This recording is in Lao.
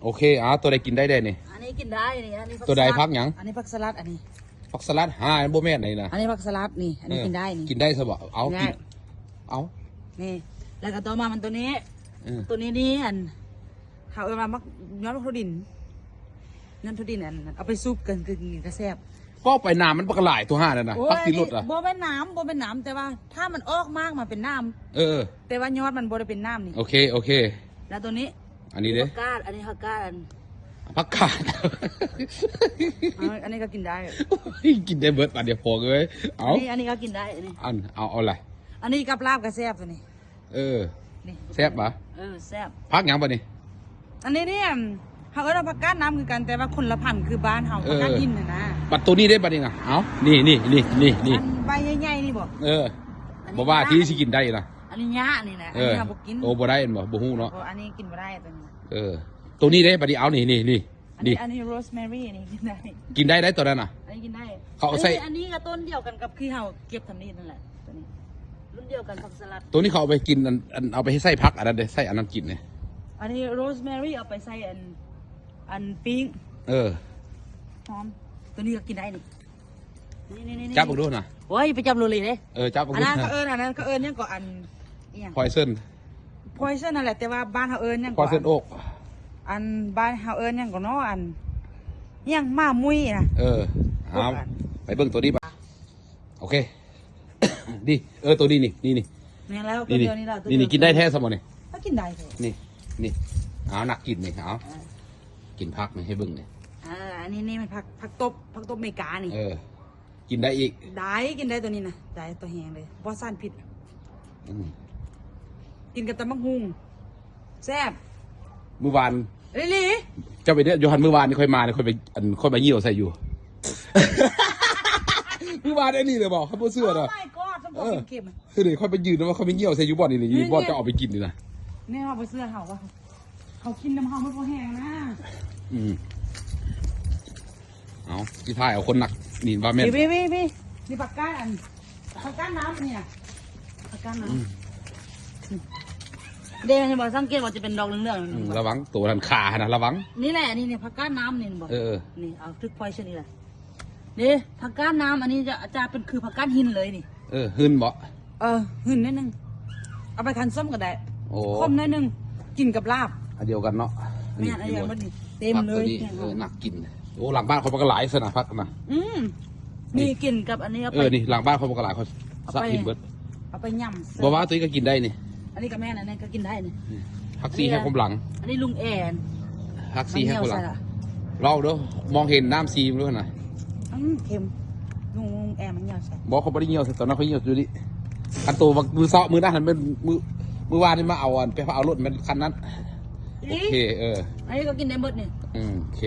ໂອເຄ ອ່າ ຕົວໃດກິນໄດ້ແດ່ນີ້? ອັນນີ້ກິນໄດ້ນີ້ ອັນນີ້ ຕົວໃດ ຜັກຫຍັງ? ອັນນີ້ຜັກສະຫຼັດ ອັນນີ້ ຜັກສະຫຼັດ ຫາ ບໍ່ແມ່ນນີ້ນະ ອັນນີ້ຜັກສະຫຼັດນີ້ ອັນນີ້ກິນໄດ້ນີ້ ກິນໄດ້ຊະບໍ່? ເອົາ ກິນ ເອົາ ນີ້ ແລ້ວກໍຕໍ່ມາມັນຕົວນີ້ ເອີ ຕົວນີ້ນີ້ ອັນ ເຮົາເອີ້ນວ່າໝາກ ຍອດໝາກຖົ່ວດິນ ຍອດຖົ່ວດິນ ອັນ ເອົາໄປຊຸບກັນ ກິນກໍແຊບ. ເວົ້າໄປນ້ຳມັນບັກຫຼາຍຕົວຫານັ້ນນະ ໂອ້ຍ ຜັກຕີນລົດອະ ບໍ່ແມ່ນນ້ຳ ບໍ່ແມ່ນນ້ຳ ແຕ່ວ່າຖ້າມັນອອກໝາກມາເປັນນ້ຳ ເອີ ແຕ່ວ່າຍອດມັນບໍ່ໄດ້ເປັນນ້ຳນີ້ ໂອເຄ ໂອເຄ ແລ້ວຕົວນີ້ ອັນນີ້ເດ້ ຜັກກາດ ອັນນີ້ຜັກກາດ ອັນ ຜັກກາດ ເອີ ອັນນີ້ກໍກິນໄດ້ ໂອ້ຍ ກິນໄດ້ເບິດບາດດຽວ ພໍ່ເອີຍ ເອົາ ອັນນີ້ ອັນນີ້ກໍກິນໄດ້ ອັນນີ້ ອັນ ເອົາ ເອົາລະ ອັນນີ້ກັບລາບກໍແຊບຕົວນີ້ ເອີ ນີ້ ແຊບຫວາ? ເອີ ແຊບ ຜັກຫຍັງບາດນີ້? ອັນນີ້ນີ້ ເຮົາເອີ້ນວ່າຜັກກາດນ້ຳຄືກັນ ແຕ່ວ່າຄົນລະພັນ ຄືບ້ານເຮົາ ເອີ ຜັກກາດຫີນຫັ້ນນະ ບັດໂຕນີ້ເດ້ ບັດນີ້ນະ ເອົາ ນີ້ ນີ້ ນີ້ ນີ້ ອັນໃບໃຫຍ່ໆນີ້ບໍ? ເອີ ອັນນີ້ ບໍ່ວ່າທີ່ຊິກິນໄດ້ນະ ອັນນີ້ຫຍ້ານີ້ນະ ເອີ ອັນນີ້ເຮົາບໍ່ກິນ ໂອ້ ບໍ່ໄດ້ແມ່ນບໍ່? ບໍ່ຮູ້ເນາະ ບໍ່ ອັນນີ້ກິນບໍ່ໄດ້ຕົວນີ້ ເອີ ໂຕນີ້ເດ້ ບັດນີ້ ເອົາ ນີ້ ນີ້ ນີ້ ອັນນີ້ ອັນນີ້ໂຣສແມຣີນີ້ກິນໄດ້ ກິນໄດ້ໄດ໋ຕົວນັ້ນນະ ອັນນີ້ກິນໄດ້ ເຂົາເອົາໃສ່ ອັນນີ້ ອັນນີ້ກໍຕົ້ນດຽວກັນກັບທີ່ເຮົາເກັບທຳອິດນັ້ນແຫຼະ ຕົວນີ້ ລຸ້ນດຽວກັນ ຜັກສະຫຼັດ ຕົວນີ້ເຂົາເອົາໄປກິນ ອັນ ອັນ ເອົາໄປໃສ່ຜັກອັນນັ້ນເດ້ ໃສ່ອັນນັ້ນກິນນີ້ ອັນນີ້ໂຣສແມຣີ ເອົາໄປໃສ່ອັນ ອັນປີ້ງ ເອີ ຫອມ ຕົວນີ້ກໍກິນໄດ້ນີ້ ນີ້ໆໆ ຈັບເບິ່ງດູນະ ໂອ້ຍ ໄປຈັບໂລເລເດ້ ເອີ ຈັບເບິ່ງດູ ອັນນັ້ນເຂົາເອີ້ນ ອັນນັ້ນເຂົາເອີ້ນຫຍັງກໍ ອັນ ອີຫຍັງ ພອຍເຊິນ ພອຍເຊິນນັ້ນແຫຼະ ແຕ່ວ່າບ້ານເຮົາເອີ້ນຫຍັງ ພອຍເຊິນໂອກ ອັນບ້ານເຮົາເອີ້ນຫຍັງກໍເນາະ ອັນຫຍັງ ໝາມຸ້ຍນະ ເອີ ເອົາ ໄປເບິ່ງຕົວນີ້ບາດ ໂອເຄ ນີ້ ເອີ ຕົວນີ້ນີ້ ນີ້ນີ້ ແມ່ນແລ້ວ ນີ້ນີ້ ຕົວດຽວນີ້ລະ ນີ້ນີ້ ກິນໄດ້ແທ້ຊະບໍ່ນີ້? ກໍກິນໄດ້ແທ້ ນີ້ ນີ້ ເອົາ ນັກກິນນີ້ ເອົາ ເອີ ກິນຜັກນີ້ໃຫ້ເບິ່ງນີ້ ອ່າ ອັນນີ້ນີ້ມັນຜັກ ຜັກຕົບ ຜັກຕົບເມການີ້ ເອີ ກິນໄດ້ອີກ ໄດ້ ກິນໄດ້ຕົວນີ້ນະ ໄດ້ ຕົວແຮງເລີຍ ບໍ່ສານພິດ ອືມ ກິນກັບຕຳບັກຫຸ່ງ ແຊບ ມື້ວານ ອີ່ຫຼີ ເຈົ້າໄປເດີຢູ່ຫັ້ນ ມື້ວານນີ້ຂ້ອຍມານີ້ ຂ້ອຍໄປ ອັນ ຂ້ອຍໄປຍ່ຽວໃສ່ຢູ່ ມື້ວານອັນນີ້ເລີຍບໍ່? ຂ້ອຍບໍ່ເຊື່ອນະ Oh my god ເອີ ຄືນີ້ຂ້ອຍໄປຢືນວ່າຂ້ອຍໄປຍ່ຽວໃສ່ຢູ່ບ່ອນນີ້ ຢູ່ບ່ອນເຈົ້າເອົາໄປກິນນີ້ນະ ແນ່ວ່າບໍ່ເຊື່ອເຮົາວ່າ ເຂົາກິນນຳເຮົາມັນບໍ່ແຮງນະ ອືມ ເອົາ ຊິຖ່າຍເອົາຄົນໜັກ ນີ້ວ່າແມ່ນ ນີ້ ນີ້ ນີ້ ນີ້ ນີ້ຜັກກາດ ອັນ ຜັກກາດນ້ຳນີ້ນະ ຜັກກາດນ້ຳ ອືມ ເດ້ ເຫັນບໍ່? ສັງເກດວ່າຈະເປັນດອກເຫຼືອງໆ ອືມ ລະວັງ ໂຕຫັ້ນຂາຫັ້ນນະ ລະວັງ ນີ້ແຫຼະ ນີ້ ນີ້ ຜັກກາດນ້ຳນີ້ ເຫັນບໍ່? ເອີ ນີ້ ເອົາຖືກພອຍເຊັ່ນນີ້ແຫຼະ ນີ້ ຜັກກາດນ້ຳ ອັນນີ້ຈະ ຈະເປັນຄືຜັກກາດຫີນເລີຍນີ້ ເອີ ຫຶ່ນບໍ່? ເອີ ຫຶ່ນໜ້ອຍໜຶ່ງ ເອົາໄປຄັນສົ້ມກໍໄດ້ ໂອ້ ຂົມໜ້ອຍໜຶ່ງ ກິນກັບລາບ ອັນດຽວກັນເນາະ ແມ່ນ ອັນດຽວກັນໝົດນີ້ ເຕັມເລີຍ ເອີ ໜັກກິນ ໂອ້ ຫຼັງບ້ານຂ້ອຍມັນກໍຫຼາຍຊັ້ນນະ ຜັກນະ ອືມ ນີ້ ນີ້ ກິນກັບອັນນີ້ ເອົາໄປ ເອີ ນີ້ ຫຼັງບ້ານຂ້ອຍມັນກໍຫຼາຍ ຂ້ອຍ ເອົາໄປ ສະກິນເບິດ ເອົາໄປຫຍ້ຳ ບໍ່ວ່າຕົວນີ້ກໍກິນໄດ້ນີ້ ອັນນີ້ກໍແມ່ນ ອັນນີ້ກໍກິນໄດ້ນີ້ ອືມ ຜັກຊີໃຫ້ຄວາມຫຼັງ ອັນນີ້ລຸງແອນ ຜັກຊີໃຫ້ຄວາມຫຼັງ ລອງເດີ ມອງເຫັນນ້ຳຊີມັນດ້ວຍນະ ອືມ ເຄັມ ລຸງ ລຸງແອນມັນຍ່ຽວໃສ່ ບໍ່ ເຂົາບໍ່ໄດ້ຍ່ຽວໃສ່ ຕອນນັ້ນເຂົາຍ່ຽວຢູ່ນີ້ ອັນໂຕມື້ເຊົ້າ ມື້ນັ້ນຫັ້ນແມ່ນ ມື້ ມື້ວານນີ້ມາເອົາ ອັນ ໄປເອົາລົດແມ່ນຄັນນັ້ນ ອີ່ຫຼີ ໂອເຄ ເອີ ອັນນີ້ກໍກິນໄດ້ໝົດນີ້ ອືມ ໂອເຄ